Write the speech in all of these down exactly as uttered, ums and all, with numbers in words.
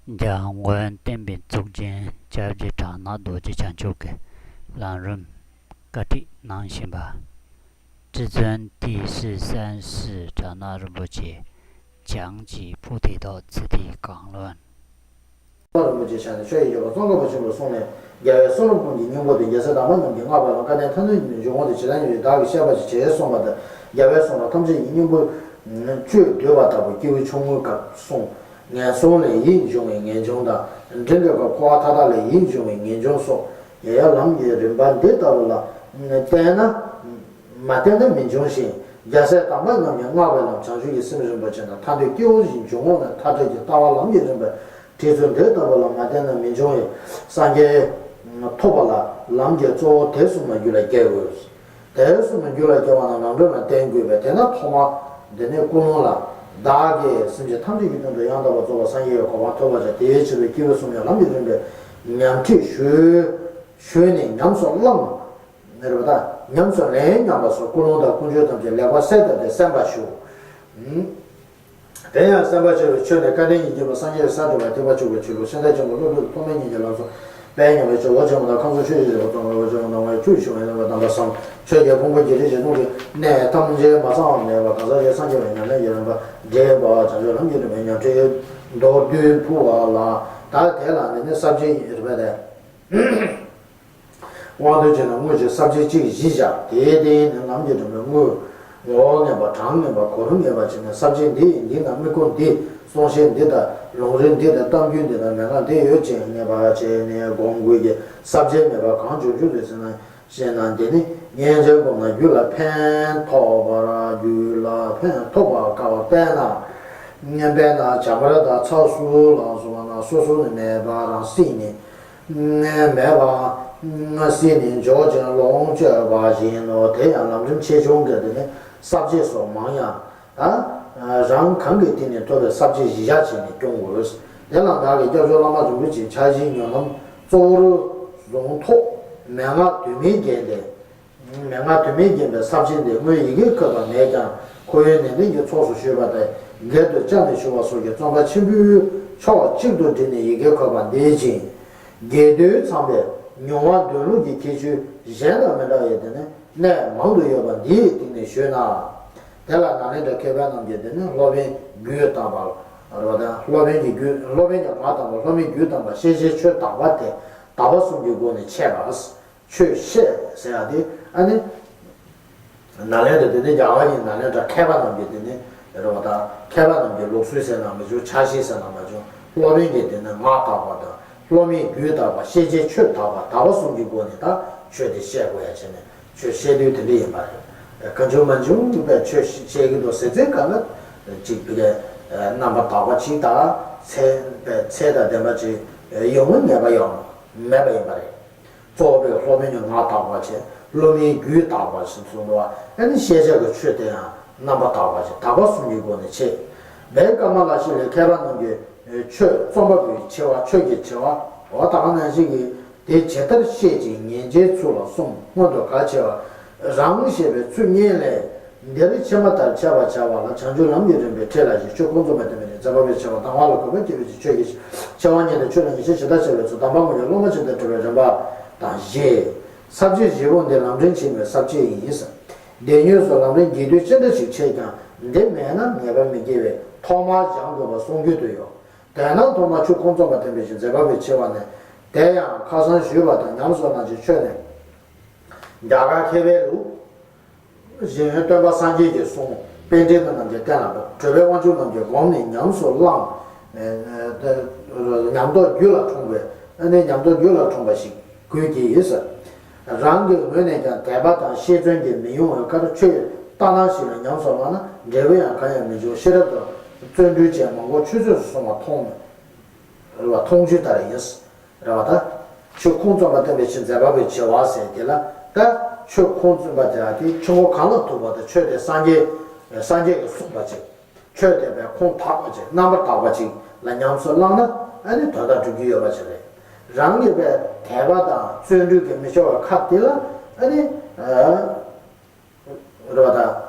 འཇམ་མགོན་བསྟན་པའི་གཙུག་རྒྱན་སྐྱབས་རྗེ་གྲགས་སྣང་རྡོ་རྗེ་འཆང་མཆོག་གིས་ལམ་རིམ་བཀའ་ཁྲིད་གནང་བཞིན་པ། 至尊第十三世 གྲགས་སྣང་རིན་པོ་ཆེ་བྱང་གི་菩提道次第广论། རིན་པོ་ཆེའི་ཕྱག་ནས་ཆོས་ཀྱི་རྒྱལ་པོ་ཙོང་ཁ་པ་ཆེན་པོས་གསུངས་ནས། རྒྱལ་བའི་གསུང་རབ་ཀུན་གྱི་སྙིང་པོ་དེ། རྒྱལ་སྲས་དམ་པ་རྣམས་ཀྱིས་བསྔགས་པ་ལ། བཀའ་དྲིན་མཐའ་དོན་གྱི་འབྱུང་ཁུངས་དེ། ཇི་ལྟར་ཡིན་ཞེས་བདག་གིས་བཤད་པ་ཞིག་བྱེད་གསུངས་པ་ལྟར། རྒྱལ་བའི་གསུང་རབ་ཐམས་ཅད་ཀྱི་སྙིང་པོ་གཅོད་འདོད་པ་ལྟ་བུ་སྐྱེས་བུ་ཆུང་ངུའི་སྐབས་གསུངས། ངན་སོང་ལས་ཡིད་འབྱུང་བའི་ངེས་འབྱུང་དང་། འབྲིང་གི་སྐབས་འཁོར་བ་མཐའ་དག་ལས་ཡིད་འབྱུང་བའི་ངེས་འབྱུང་སོགས། ཡང་ཡང་ལམ་གྱི་རིམ་པ་འདི་ལྟ་བུ་ལ་བརྟེན་ན། མ་བརྟེན་ན་མི་འབྱུང་ཞིང་། རྒྱལ་སྲས་དམ་པ་རྣམས་ཀྱིས་བསྔགས་པའི་ལམ། བྱང་ཆུབ་ཀྱི་སེམས་རིན་པོ་ཆེ་དང་། ཐར་འདོད་སྐྱེ་བོ་ཡི་འབྱུང་ཁུངས་ནི། མཐའ་བྲལ་གྱི་ལྟ་བ་ལམ་གྱི་རིམ་པའི་ཁྲིད་ཚུལ་འདི་ལྟ་བུ་ལ་མ་བརྟེན་ན་མི་འབྱུང་བས། སངས་རྒྱས་ཐོབ་པ་ལ་ལམ་གྱི་གཙོ་བོ་དེ་གསུམ་ལ་རྒྱུད་ལ་སྐྱེ་དགོས། དེ་གསུམ་ལ་རྒྱུད་ལ་སྐྱེ་བ་ན་ལམ་རིམ་ལ་བརྟེན་དགོས་པས། དེས་ན་ཐོག་མར་འདི་ནས་ཀུན་སློང་ལ། བདག་གིས་སེམས་ཅན་ཐམས་ཅད་ཀྱི་དོན་དུ་ཡང་དག་པར་རྫོགས་པར་སངས་རྒྱས་ཀྱི་གོ་འཕང་ཐོབ་པར་བྱ། དེའི་ཕྱིར་བའི་སྐྱེས་བུ་གསུམ་ཡང་ལམ་གྱི་རིམ་པས་ཉམས་ཁྲིད་ཞུས། ཞུས་ནས་ཉམས་སུ་བླངས། རེད་པ། ད་ཉམས་སུ་ལེན་སྙམ་པ་སོགས་ཀུན་སློང་དང་ཀུན་སྤྱོད་ཐམས་ཅད་ལེགས་པར་གསལ་བཏབ་སྟེ་གསན་པར་ཞུ། དེ་ཡང་གསན་པར་བྱ་བའི་ཆོས་ནི་སྐལ་ལྡན་ཡིད་བཞིན་ནོར་བུ་སངས་རྒྱས་ཀྱི་ས་འདྲ་བ་ཐེག་པ་ཆོས་སྐུའི་ཆོས་ལུགས་ཤིང་རྟ་ཆེན་པོ་བློ་གྲོས་ཐོགས་མེད་ཉིད་ཀྱི་ལམ་སོགས་དཔལ་མཉམ་པའི་ཆོས། འོད་ཆེན་པོ་དང་ཁམས་གསུམ་ཆོས་ཀྱི་རྒྱལ་པོ་ཙོང་ཁའི་འོད་ཆེན་པོ་དང་དབང་པོ་བཅུ་ཞུ་བའི་རྣམ་པ་དམ་པ་གསུམ། ཆོས་ཀྱི་ཕུང་པོ་བརྒྱད་ཁྲི་བཞི་སྟོང་གི་གནས་ཐམས་ཅད་མ་ཚང་བ་མེད་པ་གང་ཟག་གི་སངས་རྒྱས་པའི་ཉམས་ལེན་གྱི་རིམ་པ་འགྲེལ་བ། བྱང་ཆུབ་ལམ་གྱི་རིམ་པའི་ཉམས་ཁྲིད་མདོར་བསྡུས་ཕུལ་བ་ལ། ད་དེ་ལ་འདི་ནི་ས་བཅད་རེད་པ་དེ། དབང་དུ་བྱས་ན་དངོས་གཞི་ས་བཅད་གཅིག་གཞི་བཞག་དེའི་སྟེང་ནས་ལམ་གྱི་སྒྲོན་མེ་དངོས། ངོ་བོ་ངེས་པ་གྲངས་ངེས་པ་གོ་རིམ་ངེས་པ་བྱས་ནས་ས་བཅད་འདི་ཡི་འདི་ན་དམིགས་སྐོར་འདི། གསུང་བཤད་འདི་དང་ལུང་རིགས་འདི་དང་གཏམ་རྒྱུད་འདི་དང་མན་ངག་འདི་ཡོད་ཅེས་ངེས་པ་བྱས་ནས་སྒོམ་དགོས་ཀྱི་ས་བཅད་མེད་པ་གང་བྱུང་བྱུང་དུ་ཟིན་ན་ཤེས་ན་འདི་ནི་སྙིང་རྗེ་སྒོམ་ན་རྒྱུད་ལ་ཕན་ཐོགས་པར་རྒྱུད་ལ་ཕན་ཐོགས་པར་དཀའ་བ། དཔེར་ན། དཔེར་ན་བྱ་འཕུར་དང་ཚ་གསུར་ལ་སོགས་པ་རྣམས་སོ་སོ་ནས་མེད་པར་སྲིད་ནས། མེད་པ་སྲིད་ནས་འཇོག་ཅིང་ལོངས་སྤྱོད་པ་བཞིན་ནོ། དེ་ཡང་ལམ་རིམ་ཆེ་ཆུང་གི་དེ་ནི་ས་བཅད་སོགས་མང་ཡང་། ད་རང་གང་གི་སྟེང་ནས་ཐོབ་པའི་ས་བཅད་གཞི་བཞག་བྱས་ནས་སྐྱོང་དགོས། དེ་ལ་བདག་གིས་སྐྱབས་མཆོག་བླ་མ་རིན་པོ་ཆེའི་ཕྱག་བཞེས་ཉོན་ལམ་གཙོ་བོར་བཟུང་ཐོག་མན་ངག་དུ་མས་བརྒྱན་ཏེ། མན་ངག་དུ་མས་བརྒྱན་པའི་ས་བཅད་འདི་སྔོན་ཡི་གེ་འཁོད་པ་མེད་ཀྱང་ཁོ་བོའི་ནན་ཏན་གྱི་ཚོགས་སུ་ཞུགས་པ་དང་སྒེར་དུ་བཅར་ནས་ཞུ་བ་སོགས་ཀྱི་བརྩོན་པ་ཆེན་པོས་ཕྱོགས་གཅིག་ཏུ་བསྒྲིལ་ནས་ཡི་གེ་འཁོད་པ་འདི་བཞིན། དགེ་འདུན་ཚང་པའི་མྱོང་བ་འདོན་ལུགས་ཀྱི་ཁྱད་ཆོས་གཞན་དང་མི་འདྲ་བའི་དེ་ནི་གནད་མང་དུ་ཡོད་པ་འདིའི་སྟེང་ནས་ཞུས་ན། དེ་ལ་ནཱ་ལེནྡྲ་མཁས་པ་རྣམས་ཀྱིས་དེ་ནི་སློབ་དཔོན་རྒྱུད་དམ་པ་རེད་པ་དང་། སློབ་དཔོན་གྱི་རྒྱུད། སློབ་དཔོན་གྱི་ངག་དམ་པ། སློབ་མའི་རྒྱུད་དམ་པ། ཤེས་བྱའི་ཆོས་དག་པ་སྟེ་དག་པ་གསུམ་གྱི་སྒོ་ནས་འཆད་པ། ཆོས་བཤད་ཟེར་ཡ་དེ་ཨ་ནི། ནཱ་ལེནྡྲ་དེ་ནི་རྒྱ་གར་གྱི་ནཱ་ལེནྡྲ་མཁས་པ་རྣམས་ཀྱི་དེ་ནི་རེད་པ་དང་། མཁས་པ་རྣམས་ཀྱི་ལུགས་སྲོལ་ཟེར་ན་མ་བྱུང་། ཕྱག་བཞེས་ཟེར་ན་མ་བྱུང་། སློབ་དཔོན་གྱི་དེ་ནི་ངག་དག་པ་དང་། སློབ་མའི་རྒྱུད་དག་པ། ཤེས་བྱའི་ཆོས་དག་པ། དག་པ་གསུམ་གྱི་སྒོ་ནས་ད་ཆོས་དེ་བཤད་དགོས་ཡ་བྱས་ནས་ཆོས་བཤད་དུས་དེ་འདྲ་ཡིན་པ་རེད། གང་བྱུང་མང་བྱུང་པའི་ཆོས་བཤད་ཀྱི་འདུག་ཟེར་ཚེ་གང་ལ་ཅིག་བི་ལས་རྣམ་པ་དག་པ་ཅིག་དང་། ཚད་པའི་ཚད་དང་ལྡན་པ་ཅིག་ཡོང་བའི་ངེས་པ་ཡང་མེད་པ་ཡིན་པ་རེད། གཙོ་བོ་སློབ་དཔོན་གྱི་ངག་དག་པ་བྱས། སློབ་མའི་རྒྱུད་དག་པ་ཞེས་གསུངས་འདུག་པ། ཨ་ནི་ཤེས་བྱ་གི་ཆོས་དེ་ཡང་རྣམ་པ་དག་པ་བྱས། དག་པ་གསུམ་གྱི་སྒོ་ནས་འཆད། བའི་ཀ་མ་ལ་ཤཱི་ལའི་མཁས་པ་རྣམས་ཀྱིས་ཆོས་རྩོམ་པ་པོའི་ཆེ་བ། ཆོས་ཀྱི་ཆེ་བ། འོ་ད་ག་ནང་བཞིན་གྱི་དེ་ཇི་ལྟར་བཤད་ཅིང་ཉན་བྱའི་ཚུལ་ལ་གསུམ། སྔོན་དུ་ག་ཆེ་བ་རང་ཞེས་པའི་ཚུལ་གཉིས་ལས། འདིར་ཕྱི་མ་ལྟར་འཆད་པར་བྱ་བ་ལ། བྱང་ཆུབ་ལམ་གྱི་རིམ་པའི་ཁྲིད་ལ་བཞི། ཆོས་འཁོར་མཚོན་པ་བསྟན་པའི་ཁྲིད། མཛད་པ་པོའི་ཆེ་བ། དང་བ་ལ་གུས་པས་བསྐྱེད་པའི་ཕྱིར། ཆོས་ཀྱི་ཆེ་བ་གཉིས་དང་། ཆོས་ལ་ངེས་ཤེས་ཇི་ལྟར་བྱ་བའི་ཚུལ། དམ་པ་དངོས་ཀྱི་སློབ་མ་ཆེན་དུ་འགྲོ་བའི་རིམ་པ་དང་བཞི། ས་བཅད་བཞི་པོ་འདི་ལམ་རིམ་ཆེན་མོའི་ས་བཅད་ཡིན། འདི་དངོས་སུ་ལམ་རིམ་རྒྱས་བསྡུས་ཅི་འདྲ་ཞིག་འཆད་ཀྱང་། འདི་མེད་ན་ངེས་པ་མི་སྐྱེ་བས་ཐོག་མར་སྦྱང་དགོས་པ་གསུང་རྒྱུན་དུ་ཡོད། དོན་དག་ཐོག་མར་ཆོས་འཁོར་མཚོན་པ་བསྟན་པའི་ཕྱིར། མཛད་པ་པོའི་ཆེ་བ་ནས། དེ་ཡང་ཁ་སང་ཞུས་པ་དང་ཉམས་སུ་བླང་ཕྱིར་ཆོས་ནི། རྒྱ་གར་མཁས་པའི་ལུགས། གཞན་ཡང་སྟོན་པ་སངས་རྒྱས་ཀྱི་གསུང་། པཎྜི་ཏ་རྣམས་ཀྱིས་གཏན་ལ་ཕབ། གྲུབ་པའི་དབང་ཕྱུག་རྣམས་ཀྱིས་བསྒོམས་ནས་ཉམས་སུ་བླངས། ཨ་ཨ་ཉམས་རྟོགས་རྒྱུད་ལ་འཁྲུངས་པའི། ཨ་ནི་ཉམས་རྟོགས་རྒྱུད་ལ་འཁྲུངས་པ་ཞིག་དགོས་ཀྱི་ཡིན་ཟེར། རང་གི་ངོས་ནས་ཀྱང་དད་པ་དང་ཤེས་བརྩོན་གྱིས་མི་ཡོང་བའི་ཁར་ཆོས་ལྟར་སྣང་ཞིག་ལ་ཉམས་སུ་བླངས་ན་འབྲས་བུ་ཡང་གང་ཡང་མི་འབྱུང་། ཤེས་རབ་དང་བརྩོན་འགྲུས་བཅས་མང་པོ་ཆུད་ཟོས་སུ་སོང་བ་མཐོང་། རེད་པ། མཐོང་ཆོས་ལྟར་ཡིན། རེད་པ། ད་ཆོས་འཁོར་མཚོན་པ་བསྟན་པའི་ཕྱིར། མཛད་པ་པོའི་ཆེ་བ་ཟེར་དེ་ལ། ད་ཆོས་འཁོར་མཚོན་པ་དེ་ལ་དེ་ཆོས་འཁོར་གང་ལ་ཐུག་པ་དང་། ཆོས་དེ་སངས་རྒྱས་སངས་རྒྱས་ཀྱིས་གསུངས་པ་ཅིག་ཆོས་དེ་པའི་ཁུངས་དག་པ་ཅིག་རྣམ་པར་དག་པ་ཅིག་ལ་ཉམས་སུ་བླངས་ན། ཨ་ནི་དོན་དག་འགྲུབ་ཀྱི་ཡོད་པ་ཅིག་རེད། རང་གི་པའི་དད་པ་དང་བརྩོན་འགྲུས་ཀྱིས་མི་ཤོར་བའི་ཁ་དེ་ལ། ཨ་ནི་ཨ། རེད་པ། ད་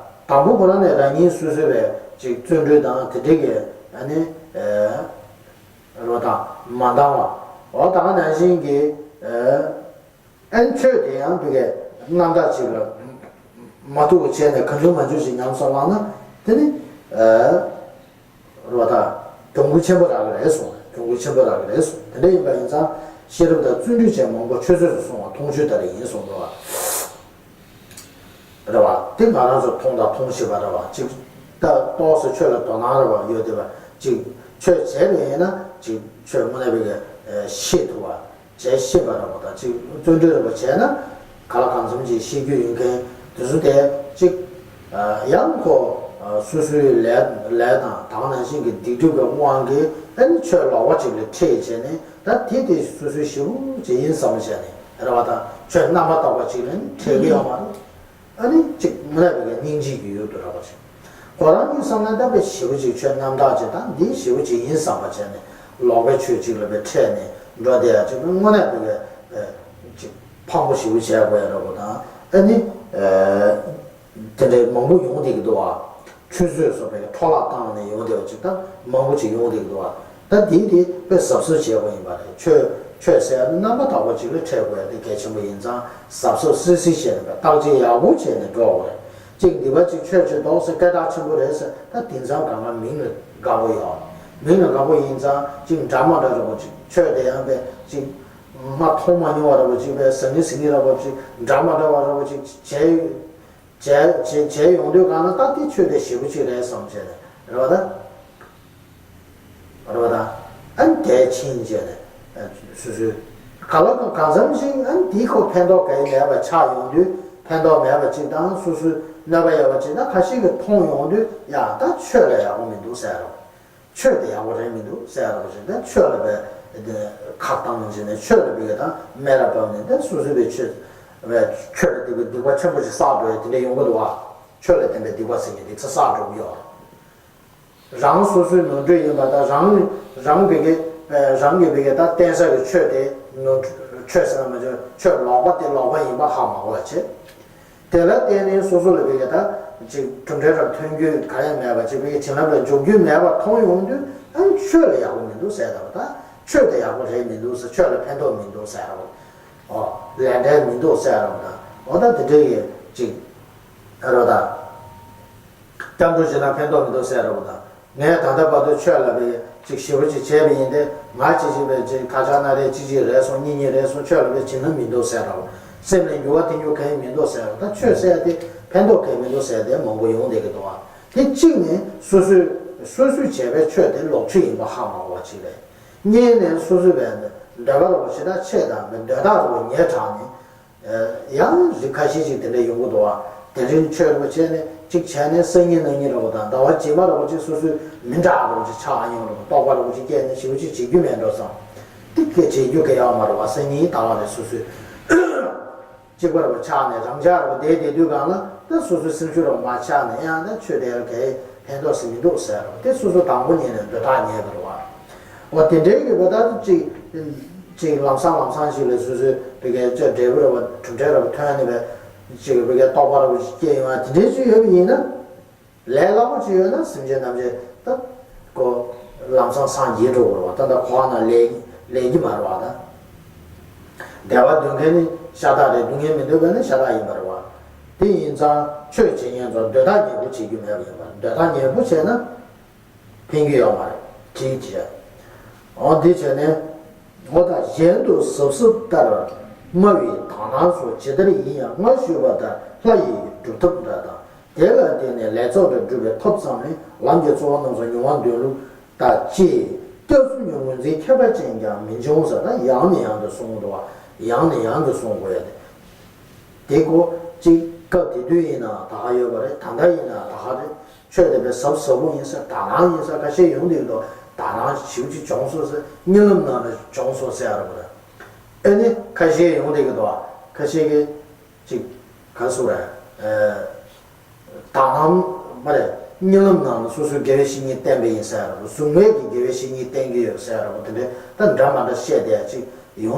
དང་པོ་ཁོ་རང་ནས་རང་ཉིད་སོ་སོའི་བའི་ཅིག་བརྩོན་འགྲུས་དང་དེ་འདྲའི་གི་ཨ་ནི་ཨ་རེད་པ། དང་མ་འདང་བ། འོ་ད་ག་ནང་བཞིན་གྱི་ཨ་ནི་ཆོས་དེ་ཡང་བི་གའི་རྣམ་དག་ཅིག་ལ་མ་ཐུག་པ་བྱས་ནས་གང་བྱུང་མང་བྱུང་ཞིག་ཉམས་སུ་བླངས་ན་དེ་ནི་ཨ་རེད་བ་ད་གྱོང་གུན་ཆེན་པོ་རག་གི་རེད་གསུངས། གྱོང་གུན་ཆེན་པོ་རག་གི་རེད་གསུངས། དེ་འདྲ་ཡིན་པ་ཡིན་ཙང་ཤེས་རབ་དང་བརྩོན་འགྲུས་ཅན་མང་པོ་ཆུད་ཟོས་སུ་སོང་བ་མཐོང་ཆོས་ལྟར་ཡིན་གསུངས་འདུག་བ། རེད་བ། དེ་ང་རང་ཚོ་མཐོང་དང་མཐོང་ཤེས་པ་རེད་བ། ཅིག་ད་ཏོག་ཙམ་ཆོས་ལ་དོ་སྣང་རེད་བ་ཡོད་དེ་བ། ཅིག་ཆོས་བྱས་པ་ཡིན་ན་ཅིག་ཆོས་དངོས་གནས་པའི་གི་ཤེས་ཐུབ་པ་བྱས་ཤེས་པ་རེད་བ། ད་ཅིག་བརྩོན་འགྲུས་རེད་བ་བྱས་ན་ག་ལ་གང་འཚམ་ཅིག་ཤེས་རྒྱུ་ཡོད་མཁན་དེ་ཚོ་དེ་ཅིག་ཡང་ཁོ་སོ་སོའི་ལས་ལས་དང་དེ་ནང་བཞིན་གྱི་སྡིག་སྒྲིབ་ཀྱི་དབང་གིས་ཨ་ནི་ཆོས་ལོག་པ་ཅིག་ལ་ཁྲིད་བྱས་ནས་ད་དེ་དེ་སོ་སོའི་ཞེ་པོ་ཅིག་ཡིན་བསམ་བྱས་ནས་རེད་བ། ད་ཆོས་རྣམ་པར་དག་པ་ཅིག་ལ་ནི་ཁྲིད་ཀྱི་ཡོད་མ་རེད། ཨ་ནི་གཅིག་མི་ལ་བའི་སྙིང་རྗེ་གི་ཡུལ་དུ་རག་པ་ཞིག་ཁོ་རང་གཉིས་བསམ་ན་ད་དཔེ་ཞེ་པོ་ཅིག་ཆོས་རྣམ་དག་ཅིག་དང་འདི་ཞེ་པོ་ཅིག་ཡིན་བསམ་པ་བྱས་ནས་ལོག་པའི་ཆོས་ཅིག་ལ་དཔེ་ཁྲིད་ནས་འགྲོ་བསྡད་ཡ་ཅིག་དངོས་གནས་དཔེ་ཅིག་ཕངས་པོ་ཞེ་པོ་བྱས་དགོས་ཡ་རེད་བ། དང་ཨ་ནི་དེ་འདྲའི་མང་པོ་ཡོང་བསྡད་ཀྱི་འདུག་བ། ཆུད་ཟོས་སོགས་པའི་འཕྲོ་བརླག་བཏང་ནས་ཡོང་བསྡད་པ་ཅིག་དང་མང་པོ་ཅིག་ཡོང་བསྡད་ཀྱི་འདུག་བ། ད་འདི་དེ་དཔེ་གཟབ་གཟབ་བྱེད་དགོས་ཡིན་པ་རེད། ཆོས་ཆོས་ཟེར་ཡ་ནི་རྣམ་པར་དག་པ་ཅིག་ལ་ཁྲིད་དགོས་ཡ་དེ་གལ་ཆེན་པོ་ཡིན་ཙང་གཟབ་གཟབ་སིལ་སིལ་བྱས་ནས་བརྟག་དཔྱད་ཡག་པོ་བྱས་ནས་འགྲོ་དགོས་རེད། གཅིག་འདི་པ་ཅིག་ཆོས་ཅིག་འདུག་ཟེར་སྐད་གྲགས་ཆེན་པོ་རེད་ཟེར་ད་དེང་སང་གང་ག་མིང་ལ་དགའ་པོ་ཡོད། མིང་ལ་དགའ་པོ་ཡིན་ཙང་གཅིག་འདྲ་མ་འདྲ་འདྲ་པོ་ཅིག་ཆོས་དེ་ཡང་པས་གཅིག་མ་མཐོང་མ་མྱོང་བ་འདྲ་པོ་ཅིག་པས་ཟང་ངེ་ཟིང་ངེ་འདྲ་པོ་ཅིག་འདྲ་མ་འདྲ་བ་འདྲ་པོ་ཅིག་བྱས་བྱས་བྱས་བྱས་ཡོང་དུས་གང་ལ་ད་དེ་ཆོས་དེ་ཞེ་པོ་ཅིག་རེད་བསམ་བྱས་ནས་རེད་བ་ད། རེད་བ་ད། ཨ་ནི་དེ་ཕྱིན་བྱས་ནས་སོ་སོའི་ག་ལ་གང་འཚམ་ཞིག་ཨ་ནི་དེའི་ཁོ་ཕན་ཐོགས་ག་ཡེ་མེད་པ་ཆགས་ཡོང་དུས་ཕན་ཐོགས་མེད་པ་ཅིག་དང་སོ་སོའི་གནོད་པ་ཡོད་པ་ཅིག་ད་ཁ་ཤས་ཀྱིས་མཐོང་ཡོང་དུས་ཡ་ད་ཆོས་ལ་ཡག་པོ་མི་འདུག་ཟེར་རོ། ཆོས་དེ་ཡག་པོ་རེད་མི་འདུག་ཟེར་རོ་ཞིག་ད་ཆོས་ལ་བས་ཁག་བཏང་བྱས་ནས་ཆོས་ལ་བས་ད་སྨད་ར་བབས་ནས་ད་སོ་སོའི་བས་ཆོས་བས་ཆོས་ལ་དེ་བས་སྡིག་པ་ཆེན་པོ་ཞིག་བསགས་འགྲོ་ཡ་དེ་འདྲ་ཡོང་གི་འདུག་བ། ཆོས་ལ་བརྟེན་པའི་སྡིག་པ་ཟེར་མཁན་དེ་ཚོ་བསགས་འགྲོ་གི་ཡོད། རང་སོ་སོའི་ནོར་འཁྲུལ་ཡིན་པ་དང་རང་རང་གི་གི་རང་གི་བི་གི་ད་བསྟན་ས་གི་ཆོས་དེ་ནོར་འཁྲུལ་ཆོས་ཟེར་ན་མ་ཆོས་ཆོས་ལོག་པ་དེ་ལོག་པ་ཡིན་པ་ཧ་མ་གོ་བ་བྱེད། དེ་ལ་བརྟེན་ནས་སོ་སོ་ལ་བི་གི་ད་ཅིག་གྲུབ་འབྲས་རབ་ཐོན་རྒྱུ་ག་ཡང་མེད་པ་ཅིག་བི་གི་བྱིན་རླབས་ལ་འཇུག་རྒྱུ་མེད་པ་མཐོང་ཡོང་དུས་ཨ་ནི་ཆོས་ལ་ཡག་པོ་མི་འདུག་ཟེར་ད་བ་ད་ཆོས་དེ་ཡག་པོ་རེད་མི་འདུག་ཟེར་ཆོས་ལ་ཕན་ཐོགས་མི་འདུག་ཟེར་ར་བ་ཨོ་ལས་འབྲས་མི་འདུག་ཟེར་ར་བ་ད་ཨོ་ད་དེ་འདྲ་ཡི་ཅིག་ཨ་རོ་ད། སྐྱབས་འགྲོ་བྱེད་ན་ཕན་ཐོགས་མི་འདུག་ཟེར་རོ་དང་། ངས་ད་ལྟ་བར་དུ་ཆོས་ལ་བའི་ཅིག་ཞེ་པོ་ཅིག་བྱས་པ་ཡིན་ཏེ་ང་ཅིག་ཅིག་བའི་ཅིག་ཁ་ཆག་སྣ་རལ་ཅིག་ཅིག་རེད་སོང་གཉིས་གཉིས་རེད་སོང་ཆོས་ལ་བའི་བྱིན་རླབས་མི་འདུག་ཟེར་རོ། སེམས་ལ་འགྱུར་བ་ཐེབས་རྒྱུ་གང་ཡང་མི་འདུག་ཟེར་རོ། ད་ཆོས་ཟེར་ཡ་དེ་ཕན་ཐོགས་གང་ཡང་མི་འདུག་ཟེར་ཏེ་མང་པོ་ཡོང་བསྡད་ཀྱི་འདུག་ཨ། དེ་གཅིག་ནས་སོ་སོས་སོ་སོས་བྱས་པའི་ཆོས་དེ་ལོག་ཆོས་ཡིན་པ་ཧ་མ་གོ་བ་གཅིག་རེད། གཉིས་ནས་སོ་སོས་བའི་འདོད་པ་རོ་ཞེ་དྲག་ཆེ་དང་འདོད་ཐག་རོ་ཉེ་དྲགས་ནས། ཡང་རིགས་ཁ་ཤས་ཅིག་དེ་འདྲ་ཡོང་གི་འདུག་བ། དེ་རིང་ཆོས་རེ་བ་བྱས་ནས་གཅིག་བྱས་ནས་སང་ཉིན་གནངས་ཉིན་རེ་བ་དང་ཟླ་བ་རྗེས་མ་རེ་བ་ཅིག་སོ་སོའི་མི་འདྲ་རེ་བ་ཅིག་ཆགས་ཡོང་རེ་བ་རྟོག་པ་རེ་བ་ཅིག་སྐྱེས་ནས་ཞེ་པོ་ཅིག་བྱེད་རྒྱུ་མེད་འགྲོ་བསམ། དེ་སྐད་བྱེད་རྒྱུ་ག་ཡོད་མ་རེད་བ། སང་ཉིན་ཟླ་བ་རེ་སོ་སོའི་གཅིག་པ་རེ་བ་ཆགས་ནས་རང་ཅག་རེ་བ་བསྡད་བསྡད་དུས་གང་ལ་ད་སོ་སོའི་སེམས་ཤུགས་རེ་བ་མ་ཆགས་ནས་ཡང་ད་ཆོས་དེ་ལ་གའི་ཕན་ཐོགས་སུ་མི་འདུག་ཟེར་རེ་བ་དེ་སོ་སོ་དང་པོ་ཉིད་ནས་འདོད་ཐག་ཉེ་བ་རེད་བ། འོ་དེ་འདྲའི་ཡོད་པ་ད་གཅིག་ཅིག་ལམ་སང་ལམ་སང་ཞིག་ལ་སོ་སོའི་བི་གའི་ཅོ་འབྲས་བུ་རེ་བ་གྲུབ་འབྲས་རེ་བ་ཐོན་ནས་པའི་ཅིག་བི་གའི་རྟོགས་པ་རེ་བ་ཅིག་སྐྱེ་ཡོང་བ་དེ་འདྲའི་ཅིག་ཡོད་པ་ཡིན་ན། ལས་སླ་པོ་ཅིག་ཡོད་ན་སེམས་ཅན་ཐམས་ཅད་ད་ཀོ་ལམ་སང་སངས་རྒྱས་འགྲོ་དགོས་རེད་བ། ད་ད་གོ་བ་ན་ལས་ལས་ཀྱི་མ་རེད་བ་ད། བདེ་བ་འདོད་མཁན་ནི་ཤ་སྟག་རེད། སྡུག་བསྔལ་མི་འདོད་པ་ནི་ཤ་སྟག་ཡིན་པ་རེད་བ། དེ་ཡིན་ཙང་ཆོས་བྱེད་མཁན་ཚོ་འདོད་ཐག་ཉེ་པོ་བྱེད་རྒྱུ་མེད་པ་ཡིན་པ། འདོད་ཐག་ཉེ་པོ་བྱས་ན། ཕན་གྱི་ཡོད་མ་རེད་ཅིག་བྱས། འོ་འདི་བྱས་ནས། འོ་ད་གཞན་དུ་གཟབ་གཟབ་ལྟར། སྨྲ་བའི་དག་སྣང་སོགས་ཇི་ལྟར་ཡིན་ཡང་སྔར་ཞུས་པ་ལྟར་ལྷ་ཡི་སྒྲུབ་ཐབས་འདྲ་དང་། དེ་ལ་བརྟེན་ནས་ལས་ཚོགས་དང་སྒྲུབ་པའི་ཐབས་ཙམ་ལས་ལམ་གྱི་གཙོ་བོ་རྣམས་སུ་མྱོང་བ་འདོད་ལུགས་དང་བཅས། སྐྱབས་སུ་མྱོང་ངོས་འཛིན་ཁྱད་པར་ཅན་ཀྱང་མི་འབྱུང་ཟེར་ན་ཡང་ནས་ཡང་དུ་གསུང་གི་འདུག་བ། ཡང་ནས་ཡང་དུ་གསུང་དགོས་ཡ་དེ། དེ་ཀོ་གཅིག་སྐབས་དེ་དུས་ཡིན་ན་ད་ག་ཡོད་པ་རེད། ད་ལྟ་ཡིན་ན་ད་ག་རེད། ཆོས་དེ་དཔེ་གཟབ་གཟབ་པོ་ཡིན་ས་དག་སྣང་ཡིན་ས་ཁ་ཤས་ཡོང་དུས་དོ་དག་སྣང་ཞེ་པོ་ཅིག་བྱུང་སོང་ཟེར། གཉིད་ལམ་ནང་ལ་བྱུང་སོང་ཟེར་ཡ་རེད་པ་རེད། ཨེ་ནི་ཁ་ཤས་ཡོང་དུས་ཀྱི་དོ་ཁ་ཤས་ཀྱིས་ཅིག་ག་སུ་རེད། དག་སྣང་མ་རེད། གཉིད་ལམ་ནང་ལ་སོ་སོའི་དགེ་བའི་བཤེས་གཉེན་བསྟེན་པ་ཡིན་ཟེར་ཡ་རེད་པ། གཟུགས་མེད་ཀྱི་དགེ་བའི་བཤེས་གཉེན་བསྟེན་གྱི་ཡོད་ཟེར་ཡ་རེད་པ། དེ་འདྲའི་ད་འདྲ་མ་འདྲ་བཤད་བསྡད་ཡ་ཅིག་ཡོང་།